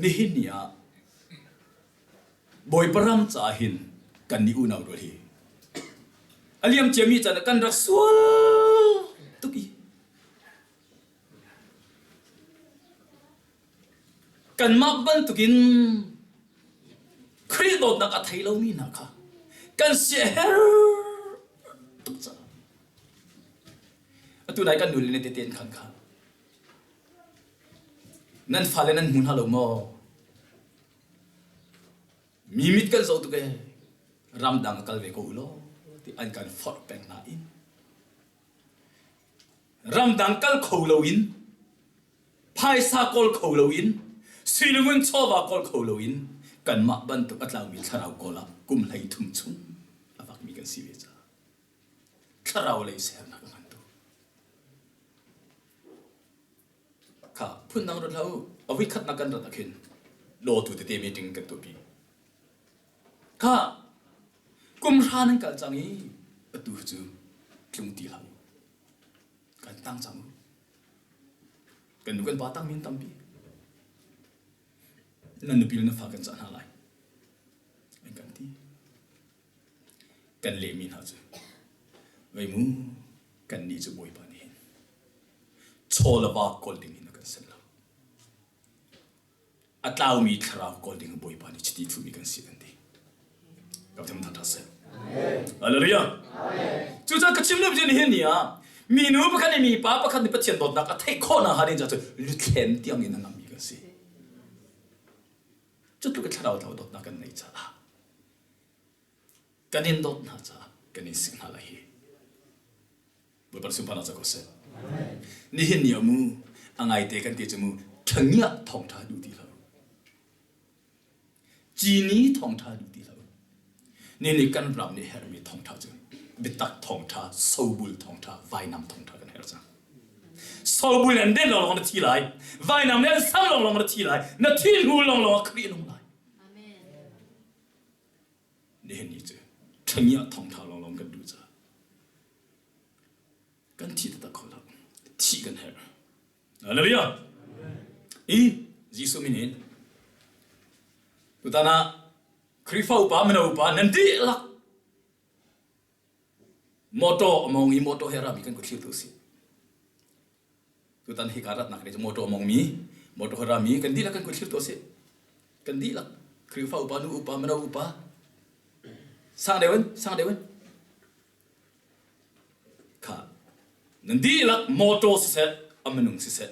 Nihin ni ah Bawipa ram caah hin kan nih unau rual hi a liam ciami caan ah kan rak sual tuk i kanmah bantukin Khrih dawtnak a thei lomi hna kha kan siaherh tuk caah atu nai kan nule ne tete an khan kha Nan fale nan hmu hna lo maw? Mi mit kan zoh tuk ee. Ramdang kal ve ko u law ti an kan forh peng nain ramdang kal kho loin phaisa kawl kho loin suilungun chawva kawl kho loin kanmah bantuk a tlaumi thlarau kawl ah kum 13 chung a vakmi kan si ve caah thlarau lei sernak a ngan tuk. Kha phundang rat hlah u. A voikhatnak kan rat ah khin lawtu tete meeting kan tuahpi. Kha kum hra nan kal cang i atu cu tlung ti hlah u. Kan tang cang u. Kan nu kan pa tang min tampi. Nan nupi le na fa kan cah hna lai. An kan ti. Kan lehmi hna cu vei mu kannih cu Bawipa nih hin chaw le va kawl ding in a kan ser lo. A tlaumi thlarau kawl ding Bawipa nih chiti thuhmi kan si kan ti. Ka tham tha seh. Hallelujah. Cucaah ka chim duh ni hin ni ah minu pakhat nih mipa pakhat nih Pathian dawtnak a theih khawh nakhnga ding cu luthlen tiang in a ngammi kan si. Cu tluk thlarau tlau dawtnak kan neih caah kan in dawt hna caah kan in sik hna lai hi. Bawipa sunparnak ca ko seh. Nihin ni ah mu a ngaite kan ti cu mu ṭhangiah thawngṭha duh ti hlah u. Cini thawngṭha duh ti hlah u. Nihin kan ram nih herhmi thawngṭha cu biatak thawngṭha, sobul thawngṭha, vainam thawngṭha kan herh cang. Sobul an den lawnglawng na thi lai. Vainam nih an sam lawnglawng na thi lai. Na thi hnu lawnglawng ah Khrih nung lai. Nihin ni cu ṭhangiah thawngṭha lawnglawng kan duh caah kan thi taktak kho lo. Thih kan herh. Hallelujah. I Jesuh min in tutan ah Khrihfa upa mino upa nan dihlak motor a mawng i motor he rami kan kut thlir tu si. Tutan hika ratnak nih motor a mawngmi motor he rami kan dihlak kan kut thlir tu si. Kan dihlak Khrihfa upa nu upa mino upa sang deuh in sang deuh in Kha nan dihlak motor siseh a minung siseh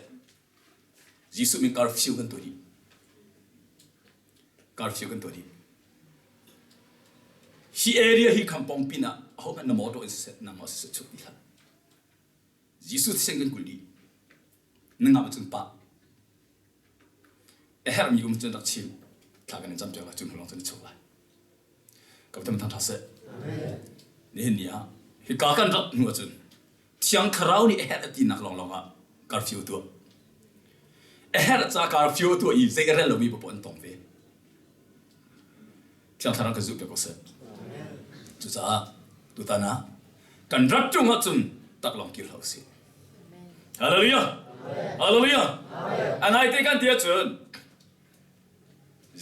Jesuh min curfew kan tuah dih. Curfew kan tuah dih. Hi area hi khampong pin ah ahohmanh na motor in siseh nangmah siseh chuk ti hlah. Jesuh thisen kan kulh dih. Na ngam ahcun pah. A herhmi um cun rak chim. Thla kan in campiak lai cu hnu lawng cun na chuk lai. Ka tam thang tha seh. Nihin ni ah hika kan rat hnu ahcun Thiang Thlarau nih a herh a tinak lawnglawng ah curfew tuah. A herh ca curfew tuah i zei a rel lomi paoh an tong ve. Thiang Thlarau kan zuh piak ko seh. Cucaah tutan ah kan rat ṭung ahcun taklawng kir hlah usih. Hallelujah! Hallelujah! A ngaite kan ti ahcun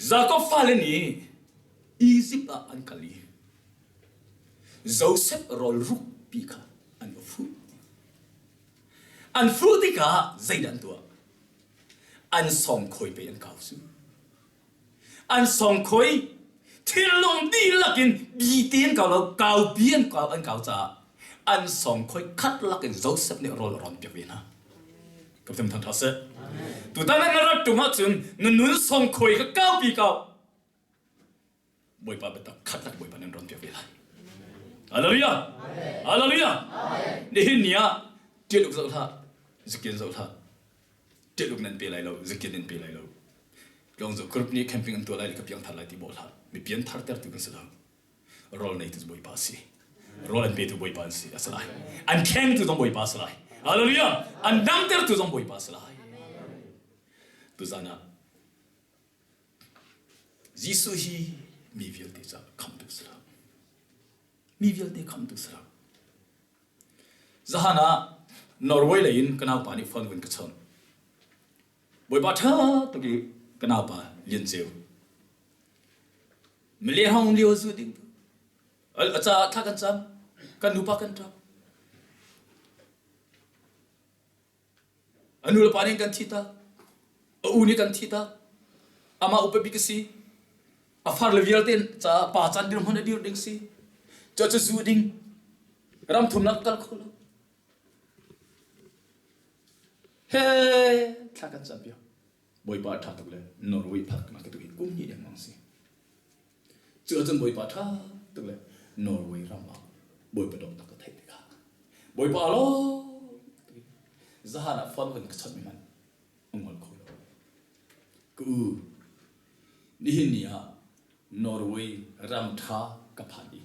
Jakob fale nih Izipt ah an kal i Josef rawl rukpi kha an va fuh. An fuh tikah zeidah an tuah? An sawngkhoi pei an kau cu. An sawngkhoi thinlung dihlak in bi te an kau lo, kaupi an kau an kau caah an sawngkhoi khat lak in Josef nih rawl a rawn piak ve hna. Ka them thang tha seh. Tutan na rat tung ahcun na nun sawngkhoi ka kaupi kau. Bawipa biatak khat lak Bawipa nan rawn piak ve lai. Hallelujah. Hallelujah. Nihin ni ah tial uk zoh hlah, zikin zoh hlah. Tial uk nan pe lai lo, zikin nan pe lai lo. Tlawng zo group nih camping an tuah lai le ka piang thar lai ti bawh hlah. Mi pian thar ter tu kan si lo. Rawl nei tu Bawipa si. Rawl an petu Bawipa an si a si lai. An khengtu zong Bawipa si lai. Hallelujah. An damtertu zong Bawipa si lai. Tuzan ah Jesuh hi mi vialte caah khamhtu si lo. Mi vialte khamhtu si lo. Zahan ah Norway lei in ka naupa nih phone vun ka chawnh. Bawipa ṭha tuk i ka naupa Lian Ceu. Mile hong lio zu ding tu. A caah thla kan cam. Kan nupa kan ṭap. A nu le pa nih kan thi tak. A u nih kan thi tak. Amah upa bik a si. A far le vialte caah pa caan dirhmun a dir ding si. Cu cu zu ding. Ram thumnak kal kho lo. He thla kan cam piak. Bawipa ṭha tuk le Norway phak nak tu hi kum hnih lengmang si. Cu ahcun Bawipa ṭha tuk le Norway ram ah Bawipa dawtnak ka theih tikah Bawipa lawm zahan ah phone vun ka chawnh mi hmanh a ngol kho lo. Ka u, nihin ni ah Norway ram ṭha ka phan i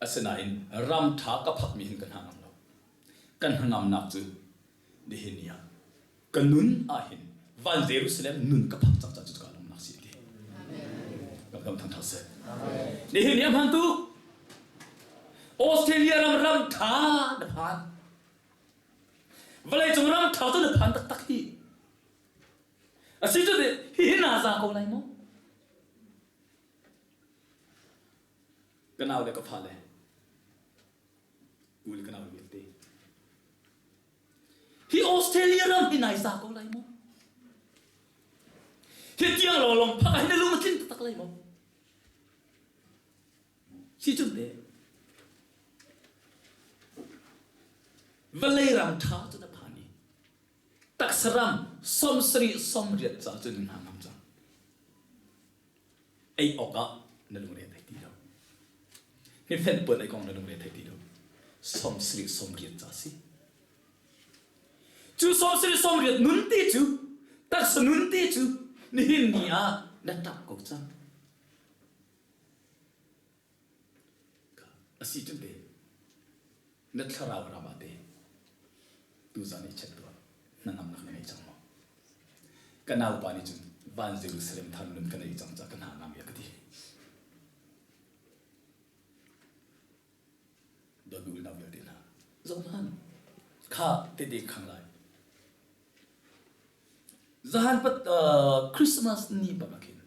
asinain ram ṭha ka phakmi hin ka hna ngam lo. Kan hnangamnak cu nihin ni ah ka nun ahhin van Jerusalem nun ka phak cak cu ka lawmnak si ti. Kan kam thang seh. Nihin ni ah hman tu Australia ram ram ṭha na phan. Vawleicung ram ṭha cu na phan taktak hi. Asi cu hihi naa za ko lai maw? Ka nau le ka fale u le ka nau vialte hi Australia ram hi nai za ko lai maw? Hi tiang lawnglawng phak ah hin na lung a tling taktak lai maw? Si cun te vawlei ram ṭha cu na phan i taksa ram 70 80 ca cun na hna ngam cang. Ei awkah na lungre thei ti lo. Hnifen puan ei kong na lungre thei ti lo. 70 80 ca si. Cu 70 80 nun ti cu taksa nun ti cu nihin ni ah na ṭap ko cang. A si cun te na thlarau ram ah te tuzan i check tuah hnangamnak na ngei cang maw? Ka naupa nih cun van Jerusalem thar nun ka nei cang ca ka hna ngam ya ka ti. Dawt unau vialte hna zoh hmanh kha tete khang lai. Zahan pat Christmas ni bak ah khin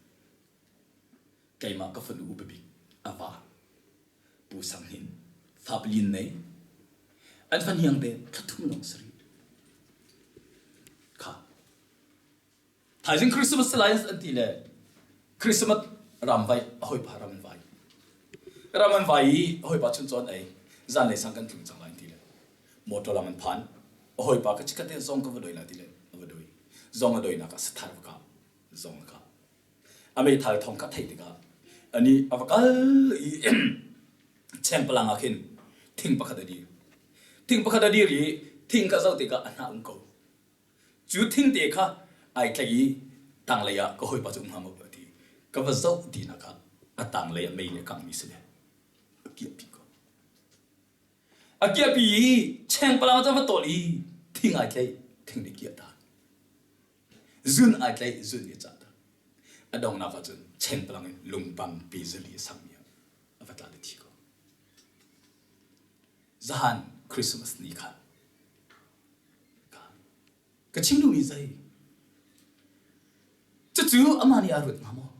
keimah ka fanu upa bik a va Pu Sang Hnin fa palin nei an fahniang te thla thum lawng si rih kha thaizing Christmas lai an ti le Christmas ram vai a hawipa ram an vai ram an vai i a hawipa chun cawn ei zanlei sang kan tlung cang lai an ti le motor lam an phan a hawipa ka chikat te zong ka va doi la ti le a va doi zong a doinak ah sathar va kah zong a kah A meithal thawng kha theih tikah anih a va kal i chengpalang ah khin thing pakhat a dir. Thing pakhat a dir i thing kha zoh tikah a hnah um ko. Cu thing te kha ai tlaih i tanglei ah ka hawipa cu um hnga maw a ti. Ka va zoh tinak ah a tanglei ah mei nih a kanghmi si le a kiahpi ko. A kiahpi i chengpalang ah cun a va tawl i thing ai tlaih, thing nih kiah tak. Zun ai tlaih, zun nih a cah tak. A donghnak ah cun chengpalang in lungpang pe zali a sammi ah a va tla le thi ko. Zahan Christmas ni kha ka chim duhmi zei cucu amah nih aa ruat hnga maw?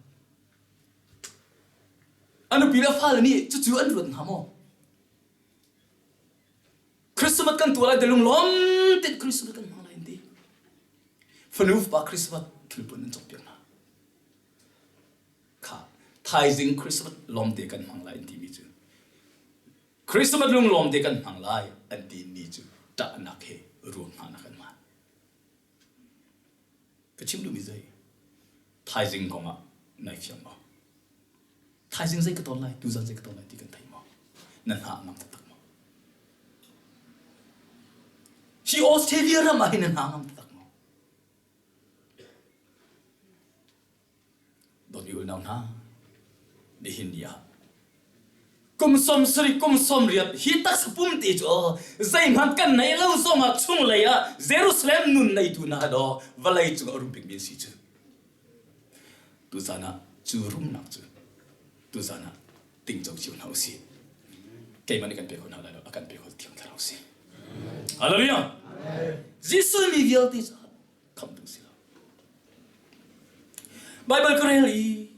A nupi le fale nih cucu an ruat hnga maw? Christmas kan tuah lai te lunglawm tein Christmas kan hmang lai an ti. Fanu fapa Christmas thilpun an cawkpiak hna. Kha thaizing Christmas lawm te kan hmang lai an timi cu Christmas lunglawm te kan hmang lai an ti ni cu ṭahnak he ruang hna nak an hman. Ka chim duhmi zei? Thaizing kong ah nai fiang maw? Thaizing zei ka ton lai, tuzan zei ka ton lai ti kan thei maw? Na hna ngam taktak maw? Hi Australia ram ah hin na hna ngam taktak maw? Dawtmi unau hna, nihin ni ah kum 70 kum 80 hi taksa pum te cu zeihmanh kan nei lo zongah chunglei ah Jerusalem nun neitu hna daw vawlei cung a rum bikmi an si cu. Tuzan ah cu rumnak cu tuzan ah tingco cio hna usih. Keimah nih kan pe kho hna lai lo, a kan pe kho Thiang Thlarau si. Hallelujah! Jesuh mi vialte cu khamhtu si lo. Baibal ka rel i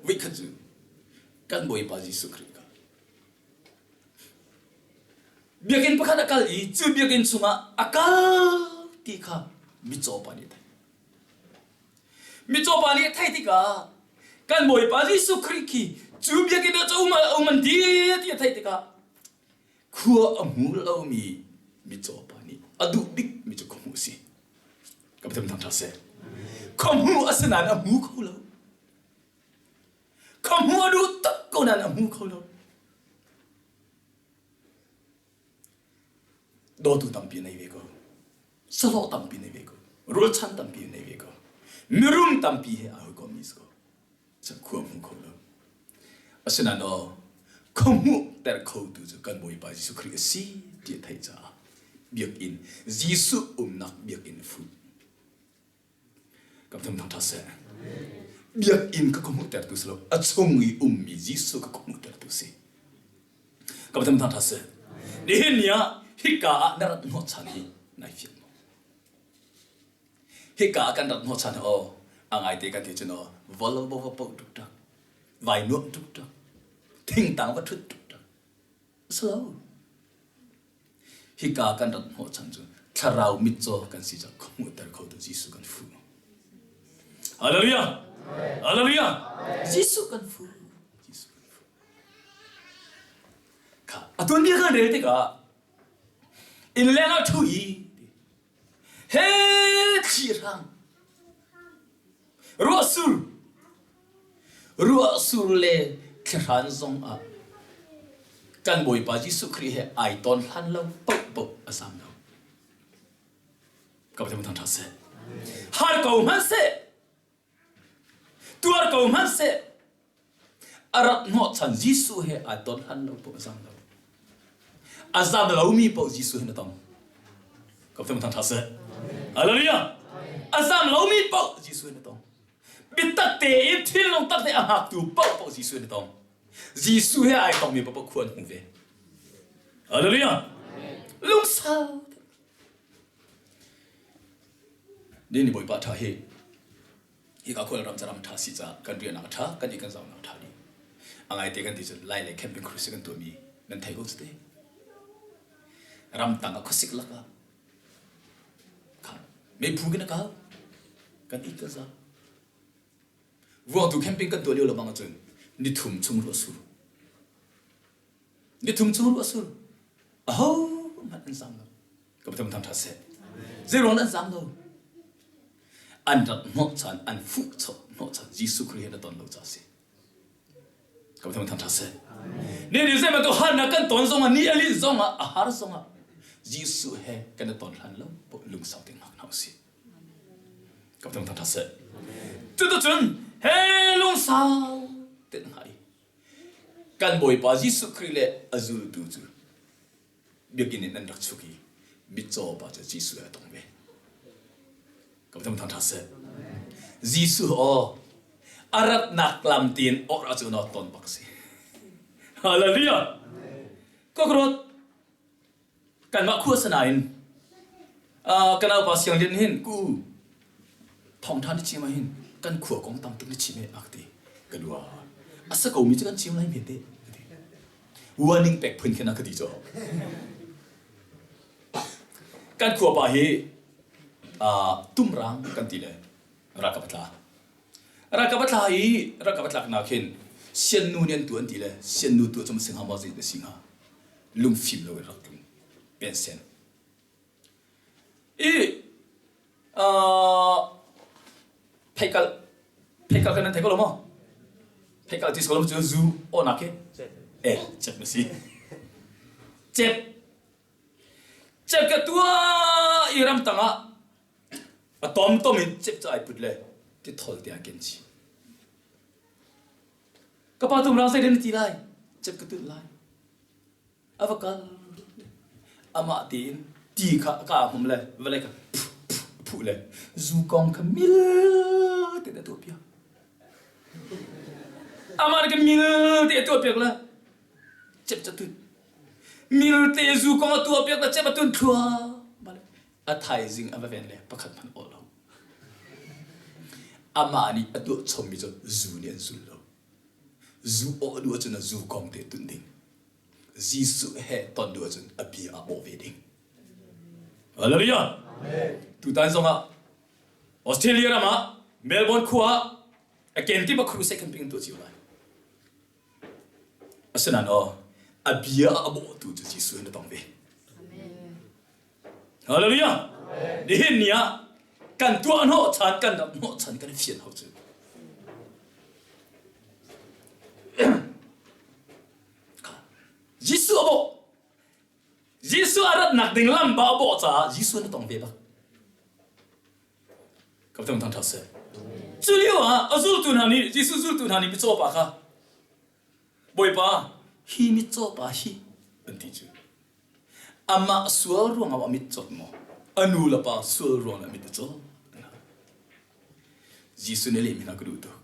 voikhat cu kan Bawipa Jesuh Khrih kha biakinn pakhat a kal i cu biakinn chungah a kal ti kha mitcaw pa nih a theih. Mitcaw pa nih a theih tikah kan Bawipa Jesuh Khrih khi cu biakinn ah cu um an ti ti a theih tikah khua a hmu lomi mitcaw pa nih a duh bikmi cu khuahmuh a si. Ka Pathian thangṭhat seh. Khuahmuh a si nain a hmu kho lo. Khuahmuh a duh tuk ko nain a hmu kho lo. Dawtu tampi nei ve ko. Sahlawh tampi nei ve ko. Rualchan tampi nei ve ko. Mirum tampi he aa hawikommi si ko. Khua hmu kho lo. Asinain aw, khuahmuhter khotu cu kan Bawipa Jesuh Khrih a si ti a theih caah biakinn Jesuh umnak biakinn a fuh. Kan thang thang seh. Biakinn ka khuahmuhtertu si lo, a chung i ummi Jesuh ka khuahmuhtertu si. Kan thang thang seh. Nihin ni ah hika ah na rat hnawhchan hi nai fiang maw? Hika ah kan rat hnawhchan aw a ngaite kan ti cun aw volo bo va poh tuk tak vai nuam tuk tak thingtang va thut tuk tak slo hika kan rat hnawhchan cu thlarau mitcaw kan si cang khuhmuhter kho tu Jesuh kan fu Hallelujah Hallelujah Jesuh kan fu Jesuh kan fu kha atun bia kan rel tikah inn leng ah thu i He thli hrang ruahsur ruahsur le thlihran zong ah kan Bawipa Jesuh Khrih he ai ton hlan lo paohpaoh a zam lo. Ka Pathian thangṭhat seh. Har ko hmanh seh. Tuar ko hmanhseh a rat hnawhchan Jesuh he aa ton hlan lo paoh a zam lo. A zam lomi paoh Jesuh he na tong. Ka Pathian thangṭhat seh. Hallelujah! A zam lomi paoh Jesuh he na tong. Biatak tein thinlung tak te a hngaktu paoh paoh Jesuh he na tong. Jesuh he ai tongmi paoh paoh khua an hmu ve. Hallelujah! Lungsau Ni Bawipa ṭha hi hika khualram caram ṭha si caah kan riahnak a ṭha, kan i kan zaunak a ṭha dih. A ngaite kan ti cun Lai le camping cruise kan tuahmi nan thei ko cu te. Ramtang ah khuasik lakah kha meiphu kan a kau kan it kan zau. Vuangtu camping kan tuah lio lebang ahcun nithum chung ruah sur. Nithum chung ruah sur. Aho hmanh an zam lo. Ka Pathian thangṭhat seh. Zeiruang an zam lo? An rat hnawhchan, an fuh hnawhchan Jesuh Khrih he na ton lo ca si. Ka Pathian thangṭhat seh. Ni ni zei bantuk harnak kan ton zongah, ni a linh zongah, a har zongah Jesuh he kan i ton hlan lo lungsau te hngak hna usih. Ka Pathian thangṭhat seh. Cuticun he lungsau te hna i kan Bawipa Jesuh Khrih le a zultu cu biakinn in an rak chuk i mitcaw pa cu Jesuh he a tong ve. Ka Pathian thangṭhat seh. Jesuh aw a ratnak lam tiin awk ra cu na ton bak si. Hallelujah. Kokrot kanmah khua sanain kan aupa siang lian hin ku thawngṭha na chim ah hin kan khua kong tam tuk na chim e ak ti ka dua a sa ko mi cu kan chim lai me te warning pek phun khin a ka ti cu kan khua pa hi tumrang kan ti le ralkap a tla ralkap a tla i ralkap a tlak nak hin siannu nih an tu an ti le siannu tu cu singha maw zei si hnga lungfim lo in rak tlung pensen i Pheikal pheikal kan nan thei ko lo maw? Pheikal ti ko lo cu zu awnak hi eh cep na si. Cep cep ka tua i ram tangah a tom tom in cep cu ai put le ti thol te a ken chi. Ka pa tum rang zei na ti lai? Cep ka tut lai. A va kal. Amah tein ti kha a kaa hmum le vawlei kha phuh le zu kong kha mil tein a tuah piak. Amah nih ka mil te a tuah piak le cep ca tun. Mil te zu kong a tuah piak le cep a tun thlua. A thaizing a va ven le pakhat hmanh aw lo. Amah nih a tuah chommi cu zu nih an zul lo. Zu awh duh ahcun a zu kong te tunh ding. Jesuh he ton duh ahcun a bia ah bawh ve ding. Hallelujah! Tutan zongah Australia ram ah Melbourne khua ah a kenkip ah crusade kan ping tuah cio lai. Asinain aw, a bia a bawhtu cu Jesuh na tong ve. Hallelujah! Nihin ni ah kan tuah hnawh chan kan rak hnawh chan kan fian hau cu. Jesuh a bawh. Jesuh a ratnak ding lam ba a bawh caah Jesuh na tong ve bak. Ka thang thang seh. Cu lio ah a zultu hna nih Jesuh zultu hna nih mitcaw pa kha Bawipa hi mitcaw pa hi an ti cu. Amah sual ruangah a mit cawt maw? A nu le pa sual ruangah a mit a caw? Jesuh nih lehmi hna ka duh tuk.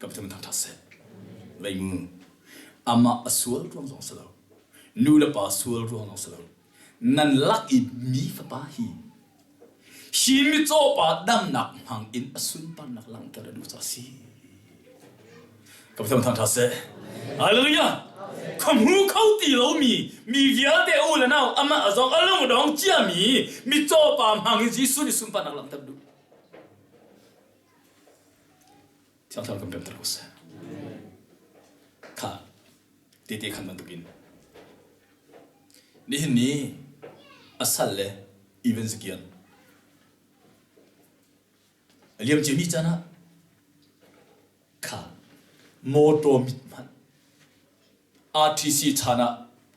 Ka Pathian thangṭhat seh. Leimu amah a sual ruang zong si lo. Nu le pa sual ruang zong si lo. Nan lak i mi fapa hi hi mitcaw pa damnak hmang in a sunparnak langhter a duh ca si. Ka Pathian thangṭhat seh. Hallelujah! Ka hmu kho ti lomi mi vialte u le nau amah a zong a lungdong ciami mitcaw pa hmang in Jesuh nih sunparnak langhter duh. Thiang Thlarau kan pemter ko seh. Kha tete khan bantukin nihin ni a sal le even zakian a liam ciami caan ah kha motor mit hmanh RTC chan ah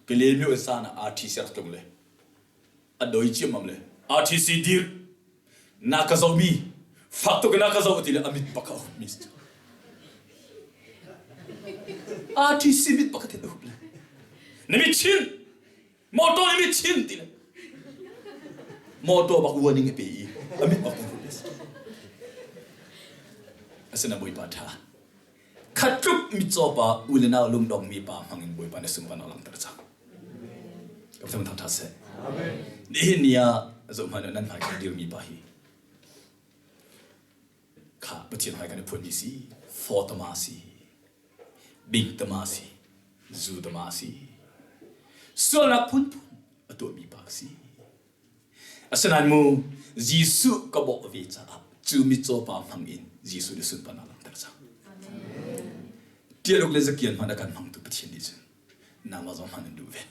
Kalaymyo caan ah RTC rak tlung le a doi ciammam le RTC dir na ka zohmi fak tuk in na ka zoh ti le a mit bak a hup mi RTC mit pakhat in a hup le na mit chin motor na mit chin ti le motor bak warning a pe i a mit bak in hup le asina bawipa tha Khat tluk mitcaw pa u le nau lungdong mi pa hmang in Bawipa na sunparnak langhter cang. Ka Pathian thangṭhat seh. Nihin ni ah zoh hmanh nan hmai kan dirmi pa hi kha Pathian hmai kan i phuanmi si fawtama si bingtama si zutama si sualnak phunphun a tuahmi pa si. Asinain mu Jesuh ka bawh ve caah cu mitcaw pa hmang in Jesuh nih sunparnak langhter cang. Tialuk le zakian hmanh a kan hmangtu Pathian nih cun nangmah zong hman an duh ve.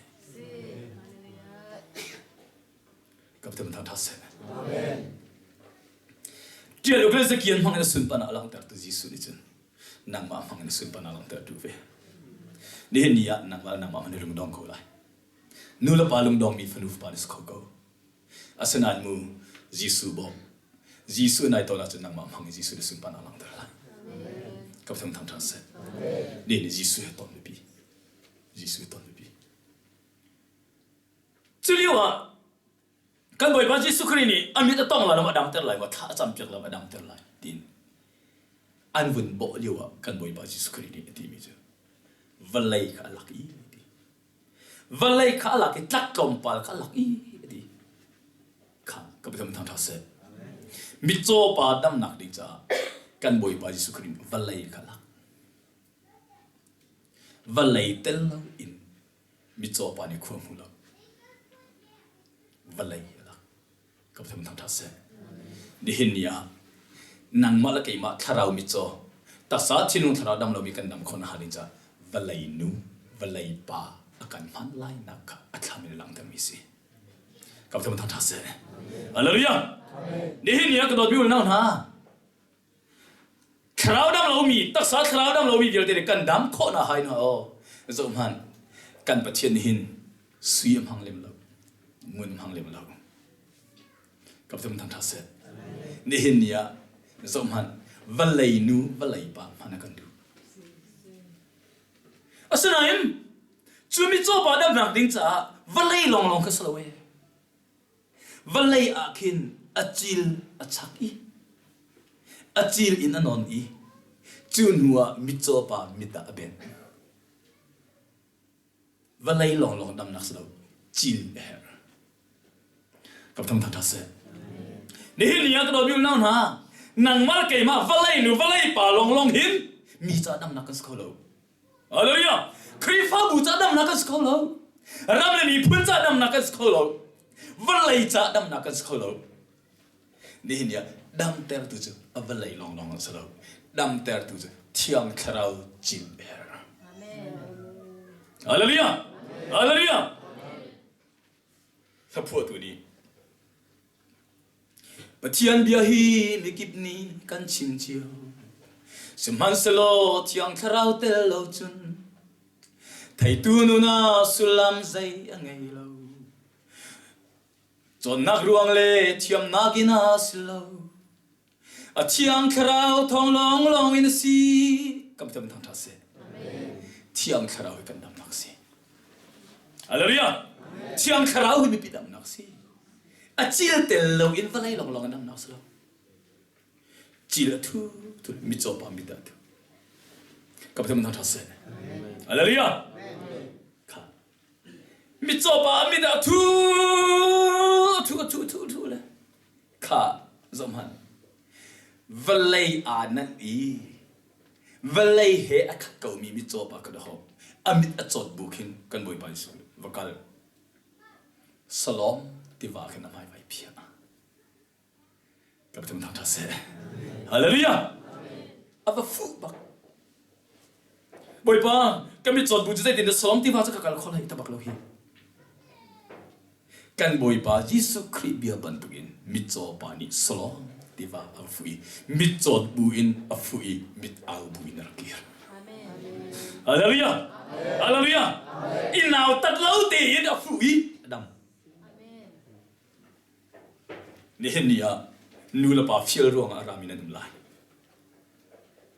Ka Pathian thangṭhat seh. Tialuk le zakian hmang in a sunparnak a langhtertu Jesuh nih cun nangmah hmang in a sunparnak a langhter duh ve. Nihin ni ah nangmah le nangmah hmanh na lungdong ko lai. Nu le pa lungdongmi fanu fapa na si kho ko. Asinain mu Jesuh bawm. Jesuh nai tawn ahcun nangmah hmang in Jesuh na sunparnak langhter lai. Ka Pathian thangṭhat seh. Ni nih Jesuh he ton biapi. Jesuh he ton biapi. Cu lio ah kan Bawipa Jesuh Khrih nih a mit a tong lai lo a damter lai maw thla a campiak lai a damter lai tiin an vun bawh lio ah kan Bawipa Jesuh Khrih nih a timi cu vawlei kha a lak i Vawlei kha a lak i tlak tlawmpal kha a lak i a ti. Kha ka Pathian thangṭhat seh. Mitcaw pa damnak ding caah kan Bawipa Jesuh Khrih nih vawlei kha a lak. Vawlei tel loin mitcaw pa nih khua hmu lo. Vawlei a lak. Ka Pathian thangṭhat seh. Nihin ni ah nangmah le keimah thlarau mitcaw taksa thinlung thlarau dam lomi kan dam khawh nakhnga ding caah vawlei nu vawlei pa a kan hman lainak kha a thlam in a langhtermi si. Ka Pathian thangṭhat seh. Hallelujah. Nihin ni ah ka dawtmi unau hna Thlarau dam lomi, taksa thlarau dam lomi vialte nih kan dam khawh na hai na aw. Zoh hmanh, kan Pathian nih hin sui a hmang lem lo, ngun hmang lem lo. Ka Pathian thangṭhat seh. Nihin ni ah zoh hmanh, vawlei nu, vawlei pa hmanh a kan duh. Asinain, cu mitcaw pa damnak ding caah vawlei lawnglawng kha si lo ee. Vawlei ah khin a cil a chak i a cil in a nawn i cu hnu ah mitcaw pa mit ah a benh. Vawlei lawnglawng damnak si lo, cil a herh. Ka thang thang seh. Nihin ni ah ka dawt unau hna, Nangmah keimah vawlei nu vawlei pa longlong hin mi ca damnak kan si kho lo. Hallelujah. Khrihfabu ca damnak kan si kho lo. Ram le miphun ca damnak kan si kho lo. Vawlei ca damnak kan si kho lo. Nihin ni ah damtertu cu a vawlei lawnglawng an si lo. Damtertu cu Thiang Thlarau cil her. Hallelujah. Hallelujah. Hlaphuahtu nih Pathian bia hi mikip nih kan chim cio. Sihmanhsehlaw Thiang Thlarau tel lo cun theitu nun ah sullam zei a ngei lo. Cawnnak ruang le thiamnak in a si lo. A Thiang Thlarau thawng lawnglawng in a si. Kan Pathian thangṭhat seh. Thiang Thlarau hi kan damnak si. Hallelujah. Thiang Thlarau hi mipi damnak si. A cil tel lo in vawlei lawnglawng in damnak si lo. Cil a thu thu mitcaw pa mit a thu. Ka Pathian thangṭhat seh. Hallelujah. Kha Mitcaw pa a mit ah thu thu thu thu thu le kha zoh hmanh vawlei aa nanh i vawlei he a khat komi mitcaw pa kha dahawk a mit a cawt bu khin kan Bawipa Jesuh va kal Salom tiva khin a hmai vai phiah Ka Pathian thangṭhat seh. Hallelujah! A va fuh bak. Bawipa, ka mitcaw bu cu zeitin dah sawm tiva cu ka kal kho lai ta bak lo hi. Kan Bawipa Jesuh Khrih bia bantukin mitcaw pa nih Solom tiva a fuh i mitcawt bu in a fuh i mit au bu in a rak kir. Hallelujah! Hallelujah! I nau tat lo tein a fuh i a dam. Nihin ni ah nu le pa fial ruangah a rami nan um lai.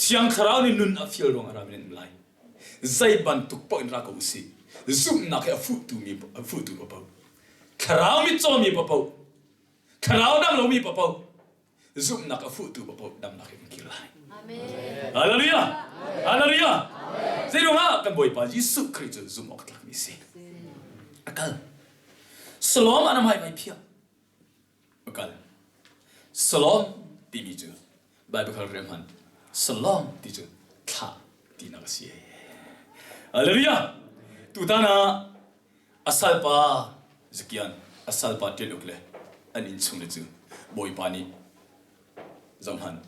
Thiang Thlarau nih nun a fial ruangah a rami nan um lai. Zei bantuk paoh in ra ko usih. Zumhnak he a fuhtu mi a fuhtu paoh. Thlarau mitcaw mi paoh. Thlarau dam lomi paoh. Zumhnak a fuhtu paoh damnak he kan kir lai. Hallelujah! Hallelujah! Zeiruangah kan Bawipa Jesuh Khrih cu zumh awk tlakmi si. A kal. Salom ah na hmai vai phiah. A kal. Salom timi cu Bible khal rem han. Salom ti cu thlah tinak a si. Hallelujah! Tutan ah a salpa Zakian, a salpa ṭial uk le an innchung le cu Bawipa nih zohhmanh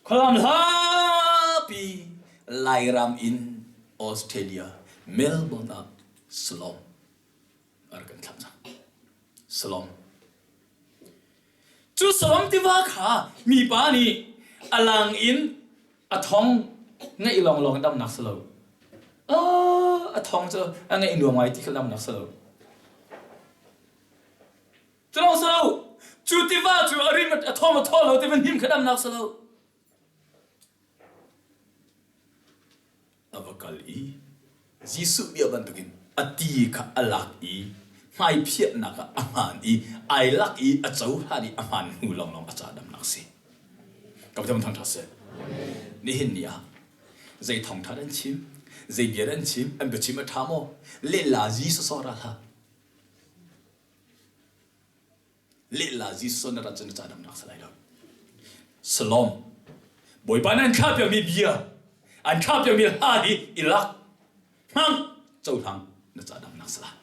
khualam hlapi Lairam in Australia Melbourne ah Salom a rak kan thlah cang. Salom. Cu Salom tiva kha mipa nih a lang in a thong ngeih lawnglawng in damnak si lo. A thong cu a ngeih nuam ngai ti kha damnak si lo. Cu lawng si lo. Cu tiva cu a rim a thawm a thaw lo tiva hnim kha damnak si lo. A va kal i Jesuh bia bantukin a ti kha a lak i hmaiphiahnak ah a hmaan i ai lak i a cohlan i a hmaan hnu lawnglawng a ca damnak si. Ka Pathian thangṭhat seh. Nihin ni ah zei thawngṭha an chim, zei bia an chim, an biachim a ṭha maw? Lehla Jesuh ra hlah. Lehla Jesuh na rat cun na ca damnak si lai lo. Salom. Bawipa nih an thlah piakmi bia, an thlah piakmi hla hi i lak, hmang, cohlang na ca damnak si lai.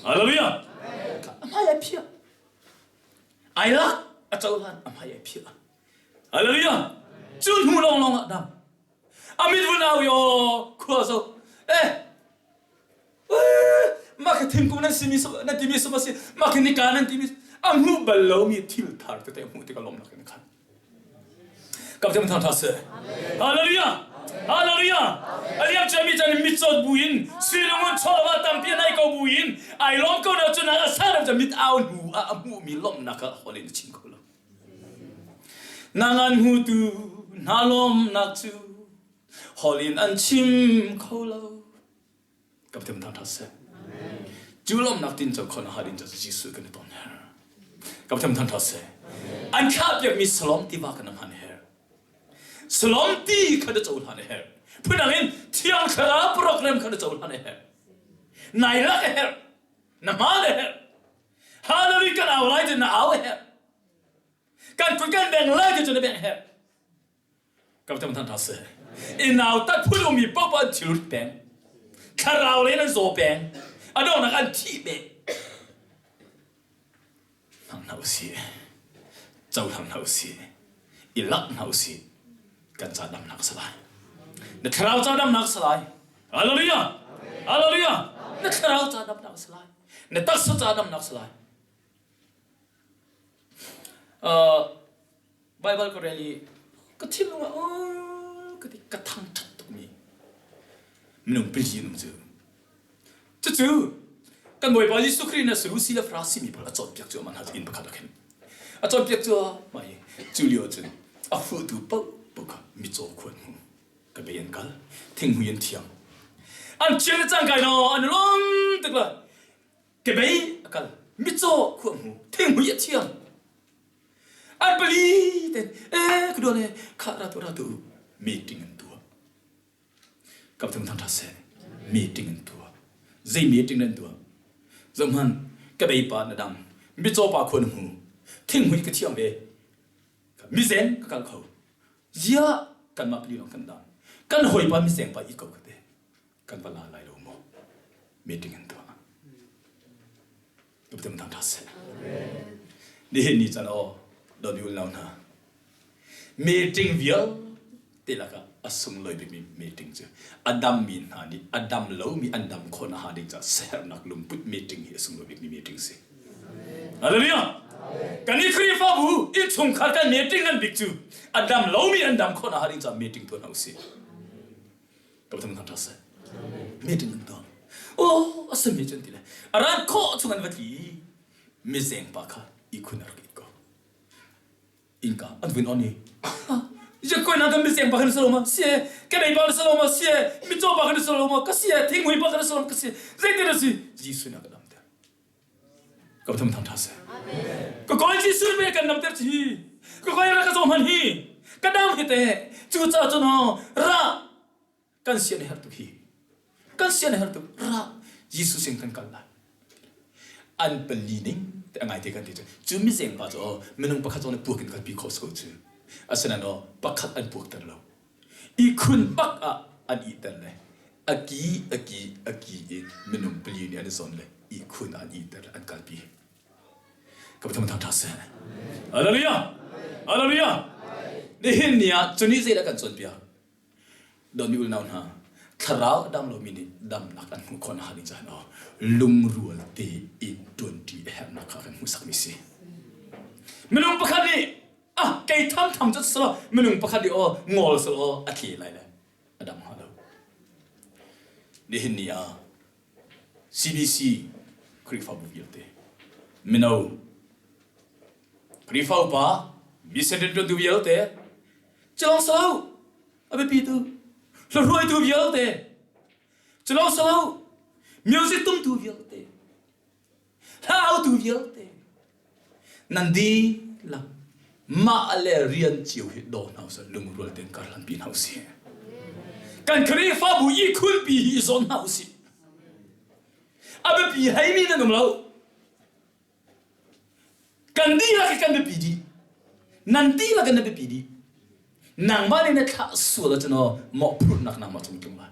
Hallelujah. A hmai ai phiah. Ai lak, a cohlan, a hmai ai phiah. Hallelujah. Cu hnu lawnglawng ah dam. A mit vun au i aw khua zo. Eh, mah khi thingkung nan simi nan timi sum a si mah khi nika nan timi a hmuh bal lomi thil thar tete hmuh tikah lawmnak in khat kap te thang tha se hallelujah hallelujah aliam chami chan mitcawt bu in silungun chawva tampi nai ko bu in ai lawm ko na cu na sa ram mit au hnu a hmuh mi lawmnak ah holin chim ko lo na ngan hmu tu na lawmnak cu holin an chim kho lo Ka Pathian thangṭhat seh. Cu lawmhnak tin cu khon ha din cu Jesuh kan i ton her. Ka Pathian thangṭhat seh. An thlahpiakmi Salom tiva kan hman her. Salom ti kha na cohlan a herh. Phundang in Thiang Thlarau program kha na cohlan a herh. Nai lak a herh. Na hmaan a herh. Hallelujah kan au lai ti na au a herh. Kan kut kan beng lai ti cu na beng herh. Ka tam than tha se. I nau tat phun umi paoh an thil peng. Thlarau le nan zaw peng. A donghnak an thi beh. Hmang hna usih. Cohlang hna usih. I lak hna usih. Kan ca damnak a si lai. Na thlarau ca damnak a si lai. Hallelujah! Hallelujah! Na thlarau ca damnak a si lai. Na taksa ca damnak a si lai. Uh, Bible ka rel i ka thinlung ah uh, ka ti ka thangṭhat tukmi minung pili nung cu Cucu kan Bawipa Jesuh Khrih na Sadusi le Farasi mi pawl a cawnpiak cu amah hna cu inn pakhat ah khin a cawnpiak cu mah hi cu lio cun a fuhtu paohpaoh kha mitcaw khua an hmu ka bei an kal thinghmui an thiam an thian le cangkai no an lawm tuk la ke bei a kal mitcaw khua hmu thinghmui a thiam an pali ten e ka duan e kha ra tu ra tu meeting an tuah Kapthum thang ṭha seh. Meeting an tuah. Zei meeting an tuah? Zohhmanh, ka bei pa na dang. Mitcaw pa khua na hmu. Thinghmui ka thiam ve. Mizeng ka kal kho. Ziah kanmah pali lawng kan dang. Kan hawipa mizeng pa i ko ka te. Kan va la lai lo maw? Meeting an tuah. Kapthum thang ṭha seh. Nihin ni can aw, don i ul hna. Meeting vialte lakah a sunglawi bikmi meeting cu a dammi hna nih a dam lomi an dam khawh nakhnga ding caah siaherhnak lungput meeting hi a sunglawi bikmi meeting si. Hallelujah! Kan i Khrihfabu innchungkhar kan meeting ngan bik cu a dam lomi an dam khawh nakhnga ding caah meeting tuah hna usih. Ka thang thang seh. Meeting an tuah. Oh, a sami cun ti le. A ran khawh chung an va tli. Mizeng pa kha ikhun a rak it ko. Innka an vun on i Yakoi na kan miseng ba kan salo ma sie ke nei ba salo ma sie mi chaw ba kan salo ma ka sie thinghui ba kan salo ma ka sie zeitin a si Jesuh na ka dam ter ka tham tham tha se ka koi Jesuh me kan dam ter chi ka koi ra ka zo man hi ka dam hi te chu cha chu no ra kan sian her tuk hi kan sian her tuk ra Jesuh sin kan kal lai an pali ning te angai te kan ti cu cu mizeng pa cu minung pakhat zong nih puak in kalpi khawh ko cu asinain aw pakhat an puak ter lo i khun bak ah an ih ter le aki aki aki in minung pali nih an i zawn le i khun an ih ter le an kalpi ka pathum thang tha seh hallelujah hallelujah nihin ni ah cuni zeidah kan cawnpiak Dawtmi unau hna, thlarau a dam lomi nih damnak an hmuh khawh nakhnga ding caah aw lungrual tein ṭuanṭi a herhnak kha kan hmuhsakmi si. Minung pakhat nih ah kei tham tham cu selaw minung pakhat nih aw ngol selaw a tle lai le a dam hnga lo. Nihin ni ah CBC Khrihfabu vialte mino Khrihfa upa mission rianṭuantu vialte Culawng si lo, a biapi tu hruaitu vialte culawng si lo, music tumtu vialte hla autu vialte nan dihlak mah le rian cio hi daw hna usih lungrual tein kar hlanpi hna usih. Kan Khrihfabu i khulpi hi i zawn hna usih. A biapi heimi nan um lo. Kan dihlak hi kan biapi dih. Nan dihlak in na biapi dih. Nangmah nih na thlah sual ahcun aw mawhphurhnak nangmah cung tlung lai.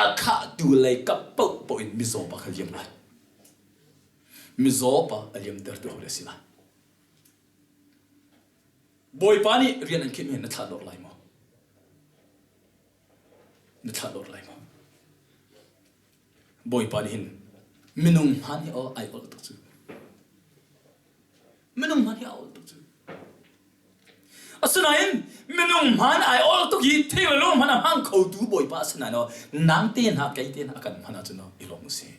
A thlahtu lei kap paohpaoh in mizaw pa kha liam lai. Mizaw pa a liamtertu ho le si lai. Bawipa nih rian an khinh mi na thlah dawr lai maw? Na thlah dawr lai maw? Bawipa nih hin minung hman hi aw ai ol tuk cu. Minung hman hi a ol tuk cu. Asinain minung hman ai ol tuk hi thei le lo hman a hmang khotu Bawipa asinain aw nang te hna kei te hna a kan hman ahcun aw i lawm usih.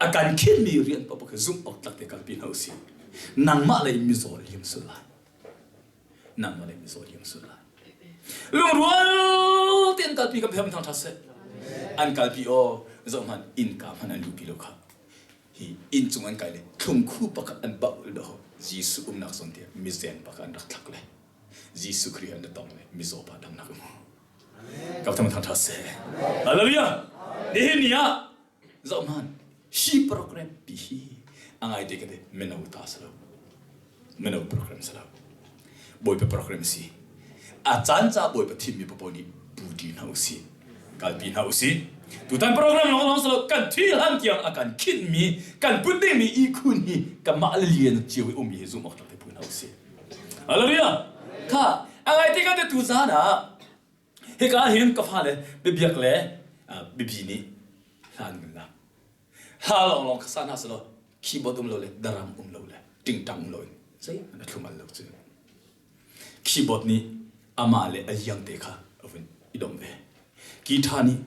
A kan khinmi rian paoh khi zumh awk tlak te kalpi hna usih. Nangmah lei mizaw liam sul lai. Nangmah lei mizaw liam sul lai. Lungrual tein kalpi kan phem thang tha seh. An kalpi aw zoh hmanh innka hmanh an luhpi lo kha. Hi inn cung an kai le thlungkhu pakhat an bauh lo Jesuh umnak zawn tiah mizeng pakhat an rak thlak le Jesuh Khrih an tong le mizaw pa damnak um. Ka thang thang tha seh. Hallelujah. Nihin ni ah zoh hmanh hi program pi hi a ngai te ka te mino ta salo. Mino program si lo. Bawipa program si. A caan ca Bawipa thimmi papoh nih puṭi hna usih. Kalpi hna usih. Tutan program lawng lawng si lo kan thi hlan tiang a kan khinhmi kan put dingmi ihkhun hi kanmah le lian cio i ummi hi zumh awk tlak te pu hna usih. Hallelujah! Kha a ngai te kan te tu zan ah hika hin ka fale biabiak le bibi nih hla an ngan la. Hla lawng lawng kha sa hna selaw keyboard um lo le daram um lo le tingtang um lo in zeihmanh a thlum al lo cu. Keyboard nih amah le a liang te kha a vun i domh ve. Guitar nih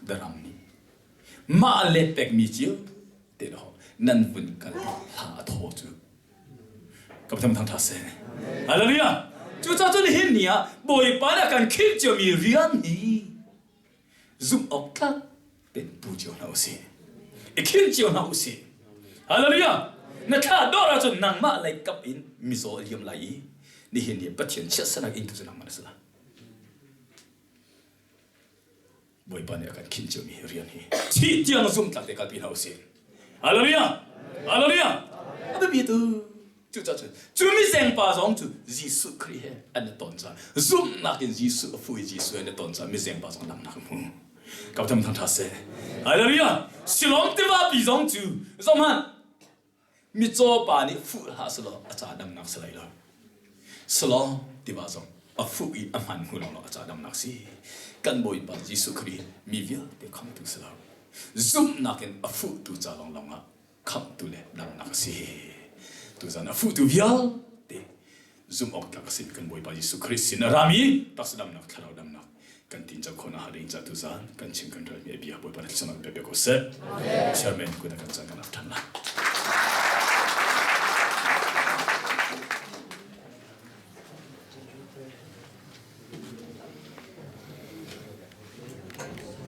daram nih mah le pekmi cio te le nan vun kal hla a thaw cu. Ka Pathian thang tha seh. Hallelujah. Cucaah cun nihin ni ah Bawipa nih a kan khinh ciomi rian hi zumh awk tlak tein pu cio hna usih. I khinh cio hna usih. Hallelujah. Na thla dawr ahcun nangmah lei kap in mizaw a liam lai i nihin ni Pathian chiatsernak inn tu cu nangmah na si lai. Bawipa nih a kan khinh ciomi hi rian hi thih tiang zumh tlak te kalpi hna usih. Hallelujah. Hallelujah. A biapi tu Cucaah cun cu mizeng pa zong cu Jesuh Khrih he an i ton caah zumhnak in Jesuh a fuh i Jesuh he an i ton caah mizeng pa zong damnak a hmu. Ka tham thang ṭha seh. Hallelujah! Siloam tiva pi zong cu zohhmanh mitcaw pa nih fuh hlah selaw a ca damnak si lai lo. Siloam tiva zong a fuh i a hman hnu lawnglawng a ca damnak si. Kan Bawipa Jesuh Khrih mi vialte khamtu si lo. Zumhnak in a fuhtu ca lawnglawng ah khamhtu le damnak a si. Tuzan a fuhtu vialte zumh awk tlak a si kan Bawipa Jesuh Khrist sin a rami taksa damnak thlarau damnak kan tinco khawh ha ding ca tuzan kan chim kan ralmi a bia Bawipa na thlacam pe ko seh. Chairman kun kan caan kan ap ṭhan lai.